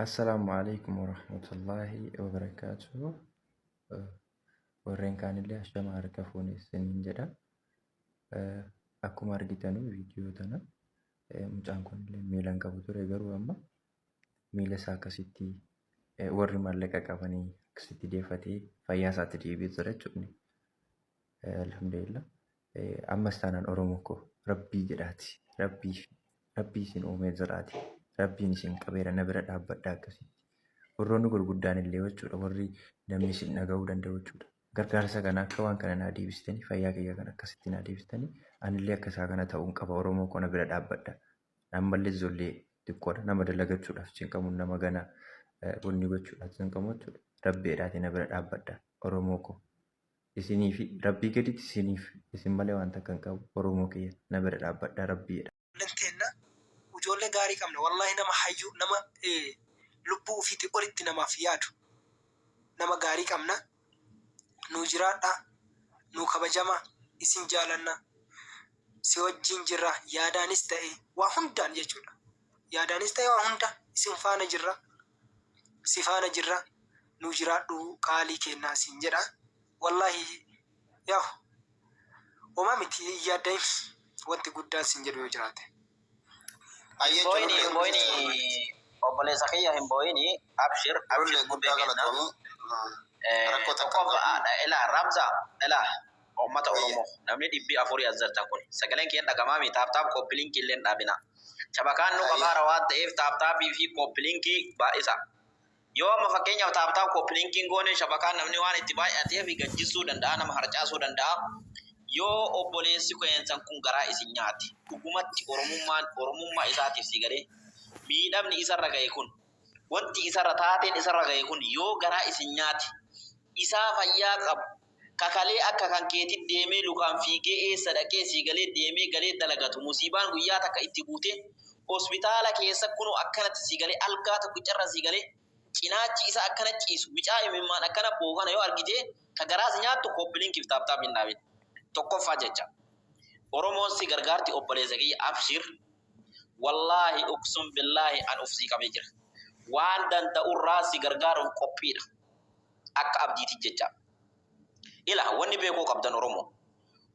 Assalaamu alaikum warahmatullaahi wabarakaatuh. Warreen kaanillee ashama harka fuune isiniin jedha. Akkuma argitanu viidiyoo tana mucaan kunillee miila hin qabu ture, garuu amma miila isaa akkasitti warri maallaqa qabanii akkasitti deeffatee fayyaa isaatti deebi'ee jira jechuudha. Alhamdulillah. Ammas taanaan Oromoo koo, Rabbii jedhaati. Rabbii Rabbii isin uumee jiraati. Rabbiin isin qabeera, na bira dhaabbadhaa akkasitti. Warroonni gurguddaan illee jechuudha, warri namni isin dhaga'uu danda'u jechuudha. Gargaarsa kana akka waan kana naa deebistanii, fayyaa kiyya kana akkasitti naa deebistanii, anillee akka isaa kana ta'uun qaba. Oromoo koo, na bira dhaabbadha. Ammallee ijoollee xiqqoodha, nama dalagachuudhaaf cinqamu, nama gana wanni gochuudhaaf cinqamu jechuudha. Rabbiidhaati na bira dhaabbadha, Oromoo koo. Isinii fi Rabbii gaditti isiniif isin malee waan takka hin qabu. Oromoo kiyya, na bira dhaabbadha Rabbiidha. Ijoolleen teenna ijoollee gaarii qabna wallahi. Nama hayyuu, nama lubbuu ufiitii olitti namaaf yaadu, nama gaarii qabna. Nuu jiraadha, nuu kabajama, isin jaalanna, si wajjin jirra, yaadaanis ta'e waa hundaan jechuudha. Yaadaanis ta'e waa hunda isin faana jirra, si faana jirra. Nuu jiraadhu, qaalii keennaa siin jedha. Wallahi yaa homaa miti, hin yaaddayin. Wanti guddaan siin jedhu yoo jiraate. Ayyee. Booyini Ijoollee booyini, obboleessa kiyya, hin booyini, abshir abshir. Ijoollee Gubbee guddaa kenna. galatoomii. Rakkoo takka Tokko hin qabu. Ilaa Ramza, ilaa uummata Ayyee. Oromoo, namni 400 as jirtan kun sagaleen kiyya dhagamaami? Tap tap, copy linkii illee hin dhaabina. Shabakaan nu Ayyee. qabaara waan ta'eef tap tapii fi copy linkii baay'isa. Yoo amma fakkeenyaaf tap tap, copy linkiin goone, shabakaan namni waan itti baay'ateef gajjisuu danda'a, nama harcaasuu danda'a. Yoo obboleessi keensan kun garaa isin nyaate, dhugumatti oromummaan oromummaa isaatiif si galee, miidhamni isarra ga'e kun, wanti isarra taateen isarra ga'e kun yoo garaa isin nyaate, isaa fayyaa qabu kakalee akka kan keetit deemee lukaan fiigee eessa dhaqee sii galee deemee galee dalagatu, musiibaan guyyaa takka itti buutee hospitaala keessa kunoo akkanatti sii galee algaa tokkicharra sii galee cinaachi isa akkana ciisu, micaa imimmaan akkana boo'u kana yoo argite ka garaa si nyaattu, copy linkiif tap tap hin dhaabin. Tokkoffaa jecha Oromoon si gargaarti. Obboleessa kiyya, abshir. Wallaahi, uqsum billaahi, an uf sii qabee jira. Waan danda'urraa si gargaaruuf qophiidha akka abdiiti jecha. Ila wanni beekuu qabdan, Oromoo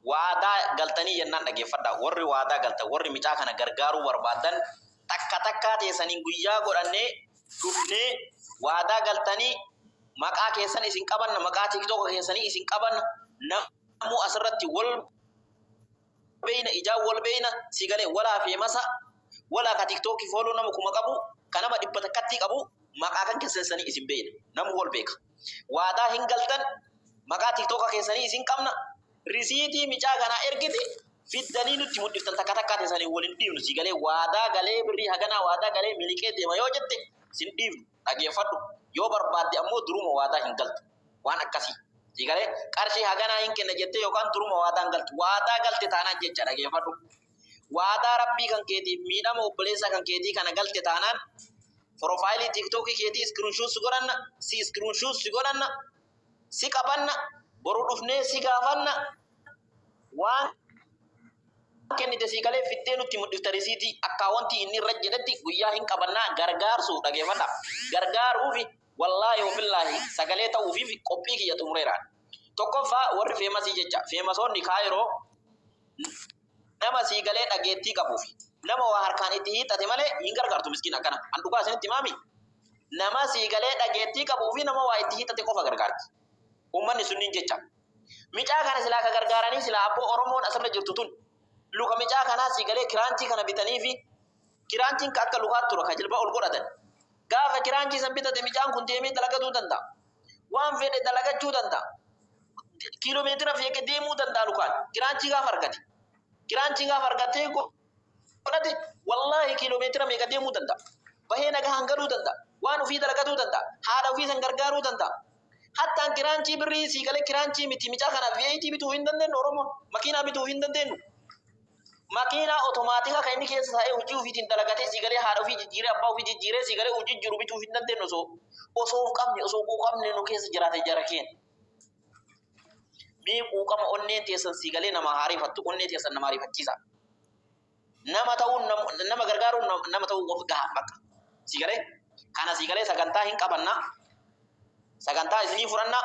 waadaa galtanii jennaan dhageeffadhaa. Warri waadaa galtan, warri micaa kana gargaaruu barbaadan, takka takkaa teessaniin guyyaa godhannee dhufnee waadaa galtanii, maqaa keessan isin qabanna, maqaa TikToka keessanii isin qabanna. Namuu asirratti wal beeyna, ijaan wal beeyna, si galee? Walaa famousa, walaa ka TikTokii follow nama 1000 qabu, ka nama dhibba takkattii qabu, maqaa kan keessanii isin beeyna. Namu wal beeka. Waadaa hin galtan, maqaa TikToka keessanii isin qabna, risiitii micaa kanaa ergite fiddanii nutti mul'iftan. Takka takkaa teessanii waliin dhiifnu, si galee? Waadaa galee birrii haganaa waadaa galee miliqee deema yoo jette, sin dhiifnu, dhageeffadhu. Yoo barbaadde ammoo duruma waadaa hin galtu waan akkasii, si galee? Qarshii haganaa hin kenna jettee yookaan duruma waadaa hin galtu. Waadaa galte taanaan jecha, dhageeffadhu, waadaa Rabbii kan keetiif miidhama obboleessa kan keetii kana galte taanaan, profileii TikTokii keetii screenshot si godhanna, si screenshot si godhanna, si qabanna, boru dhufnee si gaafanna. Waan kennite sii galee fiddee nutti mul'ifta, risiitii accountii inni irra jedhetti guyyaa hin qabannaa. Gargaarsuuf, dhageeffadha, gargaaruufi wallaahi wabillaahi sagalee ta'uufi qophii kiyya xumureeraan. Tokkoffaa, warri famousii jecha, famousoonni Kaayiroo nama sii galee dhageettii qabuufi nama waa harkaan itti hiixate malee hin gargaartu. Miskiin akkana an dhugaa isinitti himaami, nama sii galee dhageettii qabuu fi nama waa itti hiixate qofa gargaarti uummanni sunniin jecha. Micaa kana silaa ka gargaaranii silaa abboo Oromoon asirra jirtu tun luka micaa kanaa sii galee kiraanchii kana bitanii fi kiraanchiin ka akka lukaatti tura, ka jilba ol godhatan. Gaafa kiraanchii san bitate, micaan kun deemee dalagatuu danda'a. Waan fedhe dalagachuu danda'a. Kiiloomeetira feeqe deemuu danda'a lukaan kiraanchii gaafa argate. Kiraanchii gaafa argatee godhate, wallaahi kiiloomeetira meeqa deemuu danda'a. Bahee nagahaan galuu danda'a. Waan ofii dalagatuu danda'a. Haadha ofii san gargaaruu danda'a. Hattaan kiraanchii birrii sii galee kiraanchii miti, micaa kanaaf V8 bituuf hin dandeenyu. Oromoon makiinaa bituuf hin dandeenyu. Makiinaa otomaatika kan inni keessa taa'ee hojii ofiitiin dalagatee sii galee haadha ofii jijjiiree, abbaa ofii jijjiiree sii galee hojii jiru bituuf hin dandeenyu. Osoo of qabne, osoo quuqamne nu keessa jiraate, jara keenya. Mee quuqama onneen teessan sii galee nama haarifattu, onnee teessan nama ariifachiisa. Nama ta'uun, nama gargaaruun nama ta'uu qofa gaha bakka. Sii galee? Kana sii galee sagantaa hin qabanna. Sagantaa isinii furanna.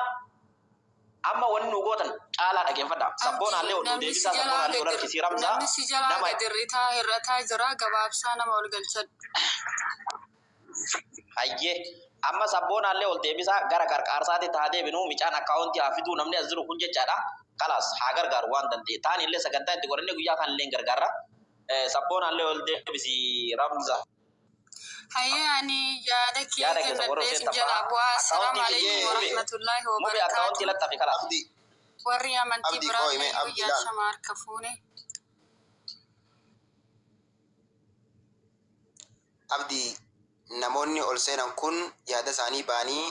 Amma wanni nu gootan caalaa dhageeffadha. Sabboonaallee ol nu Namni si deebisaa jalaa sabboonaallee ol gadi harkisii ramsaa. namni si jalaa Nama gadi hir'itaa hir'ataa jira gabaabsaa nama ol galchadhu. Hayyee amma sabboonaallee ol deebisaa gara qarqaarsaatti haa deebinu micaan akkaawuntii haa fiduu namni as jiru kun jechaadha. Kalaas haa gargaaru waan danda'e. Taan illee sagantaa itti godhanne guyyaa kaan illee hin gargaarra. Sabboonaallee ol deebisi Ramza. Hayyee ani yaada kiyya Yaada keessa warra kennadhee Hussein isin jalaa Tabbaa. bu'aa. Assalaamu Akkaawuntii alaikum kiyyee mube warahmatullaahi mube akkaawuntii wabarakaatu. lattafi kalaas. Abdii Warri amantii Abdii biraallee qooyime Abdii guyyaa laal. shama harka fuune. Abdii namoonni ol seenan kun yaada isaanii ba'anii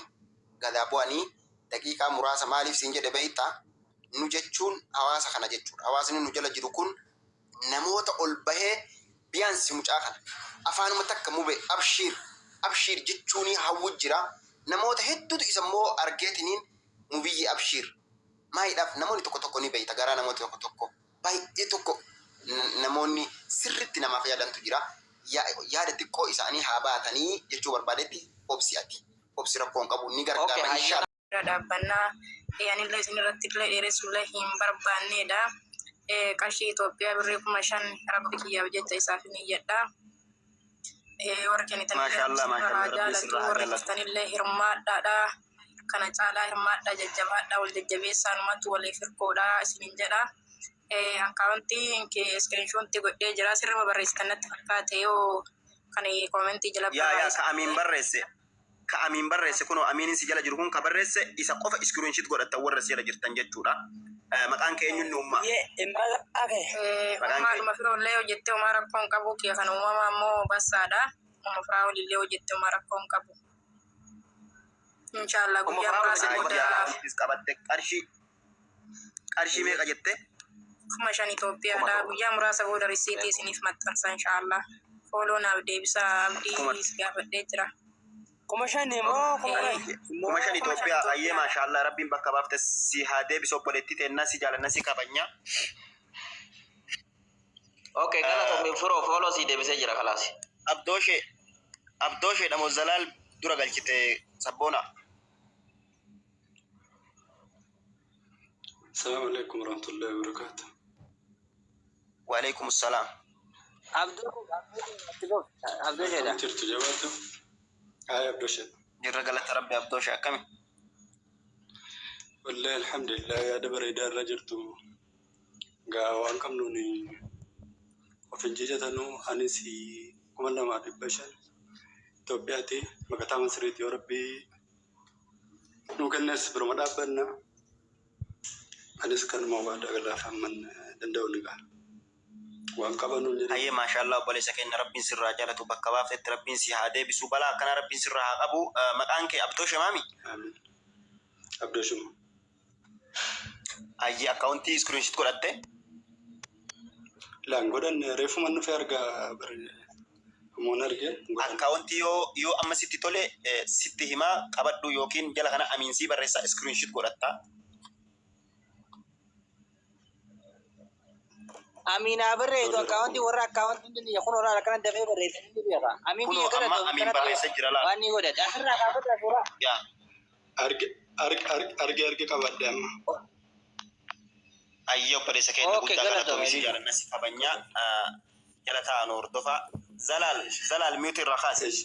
gadaa bu'anii daqiiqaa muraasa maaliif siin jedhe beektaa? Nu jechuun hawaasa kana jechuudha. Hawaasni nu jala jiru kun namoota ol bahee biyaansi mucaa kana afaanuma takka mube abshiir abshiir jechuun hawwu jira. Namoota hedduutu isa immoo argeetiniin mubiyyi abshiir. Maayidhaaf namoonni tokko tokko ni beekta garaa namoota tokko tokko baay'ee tokko namoonni sirritti namaaf yaadantu jira. Yaada xiqqoo isaanii haa baatanii jechuu barbaadetti obsi ati. Obsi rakkoon qabu ni Okay, gargaara hayyee inshallah. Bira dhaabbannaa anillee isin irratti illee dheeressuullee hin barbaannedha. Qarshii Itoophiyaa birrii 5,000 rabbi kiyyaaf jecha isaaf hin iyyadha. Warra kennitanillee Maashaallah rabbi sirraa maashaallah haa rabbi jaalatu sirraa haa warra jaalatu. jirtanillee hirmaadhaadha. Kana caalaa hirmaadhaa jajjabaadhaa wal jajjabeessaan matu waliif hirkoodha isinin jedha. Akkaawuntiin kee iskiriinshoontii godhee jira sirrima barreessitan natti fakkaate yoo kan koomentii jala Yaa yaa ka amiin barreessitan. barreesse ka amiin barreesse kunoo amiinin si jala jiru kun ka barreesse isa qofa iskiriinshiit godhattan warra si jala jirtan jechuudha. Maqaan kee eenyuun uummaa? Maqaan kee Uumaadhuma firoollee hojjettee uumaa rakkoo hin qabu kee kan uumamaa immoo bassaadha. Uuma firaa hojjettee uumaa rakkoo hin qabu. Inshaallah Umma guyyaa Firaa'ol muraasa jedhee booda godhata. akkaawuntiis qabatte qarshii qarshii meeqa jette? 5,000 Kuma Itoophiyaadha. torba. Guyyaa muraasa booda risiitii isiniif maxxansa inshaallah. Fooloo naaf deebisaa Kuma abdii si gaafadhee jira. 5,000 moo 10,000? 5,000 5,000 Itoophiyaa hayyee Itoophiyaadha. maashaallah rabbiin bakka baafte si haa deebisu obboleettii teennaa si jaalanna si kabanya. Okay, galatoomii firoo fooloo sii deebisee jira kalaas. Abdooshee Abdooshee dhamoo Zalaal dura galchite sabboona. السلام عليكم ورحمة الله وبركاته. Waalaikum salaam. Abduu jedha. Akkam jirtu jabaatu? Haaya Abdooshee. Jirra galata rabbi Abdooshee akkami? Wallahi alhamdulillah yaada bareedaa irra jirtu. Gaa waan qabnuun of hin jijjatanuu anis 2,500 Itoophiyaati maqataa Masriiti yoo rabbii nuu kennes biruma dhaabbanna. Anis kanuma waadaa galaafamman danda'u ni ga'a. Waan qabanuun jedhee Hayyee maashaallah obboleessa keenya rabbiin sirraa jaalatu bakka baaftetti rabbiin si haa deebisu balaa akkana rabbiin sirraa haa qabu. Maqaan kee Abdooshee maami? amiin. Abdooshuma. Hayyee akkaawuntii iskiriinshiit godhatte? Laan godhanne reefuma nufi argaa ammoon argee godhanne. Akkaawuntii yoo amma sitti tole sitti himaa qabadhu yookiin jala kana amiinsii barreessaa iskiriinshiit godhatta. Amiinaa barreessu Tole akkaawuntii rakkoon. warra akkaawuntii hundi kun horaa akkana dafee barreessanii ni beeka. Amiin Kunoo biyya amma galatoom amiin akkana barreessee jira laal. waan ni godhate. Asirraa kaafadha suuraa. Yaa. Arge arge arge arge arge qabadhe amma. Hayyee obboleessa keenya Okay guddaa galatoom galatoomi si jaalanna si kabajna. Jala taa'an hordofaa. Zalaal Zalaal miuti irraa kaase. Eesh.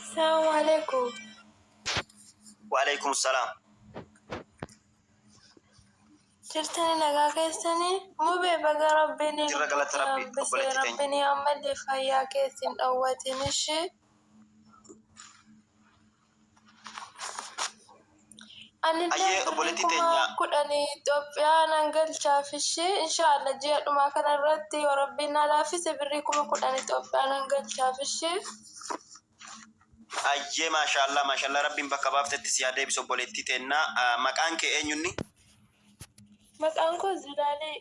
Assalamu alaikum. Waalaikum salaam. Jirtanii nagaa keessanii mubee baga rabbiin Jirra galata lubbuutti rabbi hambisee obboleetti teenya. rabbiin ammallee fayyaa keessin dhowwatin ishee. Anillee Hayyee birrii obboleetti kuma teenya kudhanii Itoophiyaa nan galchaaf ishee inshaalla ji'a dhumaa kanarratti yoo rabbiin na laaffise birrii 10,000 Itoophiyaa nan galchaaf ishee. Hayyee maashaallah maashaallah rabbiin bakka baaftetti si haa deebisu obboleettii teenya. Maqaan kee eenyunni? Maqaan koo Zilaalee.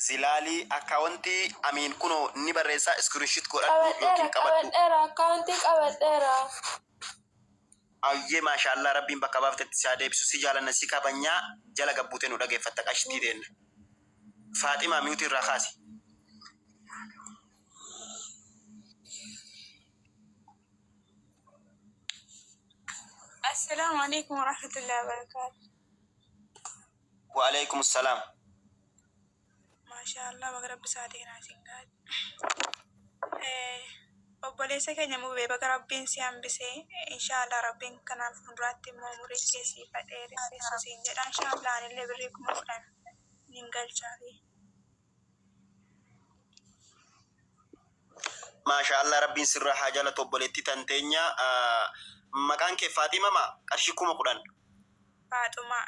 Zilaalii akkaawuntii amiin kunoo ni barreessaa iskiriinshiit godhadhu Qabadheera yookiin qabadhu. qabadheera akkaawuntii qabadheera. Ayyee maashaallah rabbiin bakka baaftetti si haa deebisu si jaalanna si kabajnaa jala gabbuutee nu dhageeffatta qashitii teenna. Faaximaa miuti irraa kaasi. Assalaamu alaikum warahmatullahi wabarakatuh. Wa alaikum salaam. Maashaa Allah, baga Rabbi isaatiin isin gaadhe. Obboleessa keenya Mubee, baga Rabbiin si hambisee. Inshaallah Rabbiin kanaaf fuulduraatti immoo umurii kee siif haa dheeressu siin jedha. Inshaallah anillee birrii 10,000 nin galchaafi. Maashaa Allah, Rabbiin sirraa haa jaalatu obboleettii tanteenya. Maqaan kee Faaxima maa qarshii 10,000. Faaxumaa.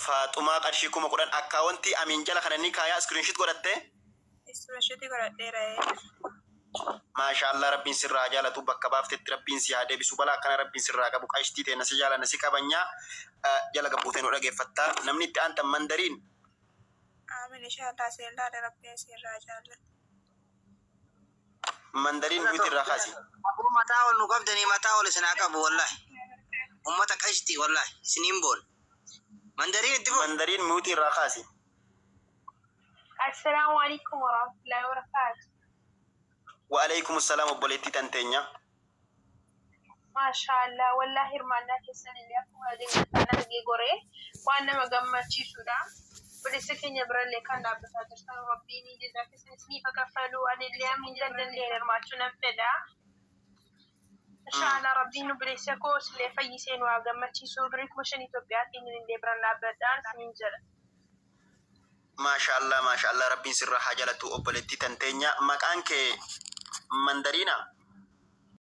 Faaxumaa qarshii 10,000 akkaawwantii Amiin jala kana ni kaayaa, screenshot godhattee? Screenshot godhadheera. Maashaa Allah, Rabbiin sirraa haa jaalatu, bakka baaftetti Rabbiin si haa deebisu, balaa akkana Rabbiin sirraa qabu. Qashtii teenna, si jaalanna, si kabanyaa, jala gabbuutee nu dhageeffattaa. Namni itti aantan Mandariin. Aamin, inshaallah isin laala, Rabbiin sirraa jaallatu. Mandariin mute irraa kaasi. Aboo, mataa ol nu qabdanii, mataa ol isin haa qabu wallahi. Ummata qashtii, wallahi isiniin boon. Mandariin, itti fufi. Mandariin, mute irraa kaasi. Assalaamu alaikum warahmatullahi wabarakatuh. Wa alaikum salaam, obboleettii tanteenya. Maashaallah, wallahi hirmaannaa keessan illee akkuma dingataan argee goree waan nama gammachiisudha. Obboleessa keenya birallee kan dhaabbataa jirtan Rabbiin jazaa keessan isiniif haa kaffalu. Anillee amma dandeenye hirmaachuu nan fedha. Inshaallah Rabbiin obboleessa koo isillee fayyisee nu haa gammachiisu. Birrii 5,000 Itoophiyaatiin illee biraan dhaabbadhaan isiniin jedha. Maashaa Allah, maashaa Allah, Rabbiin sirraa haa jaalatu obboleettii tanteenya. Maqaan kee Mandariina?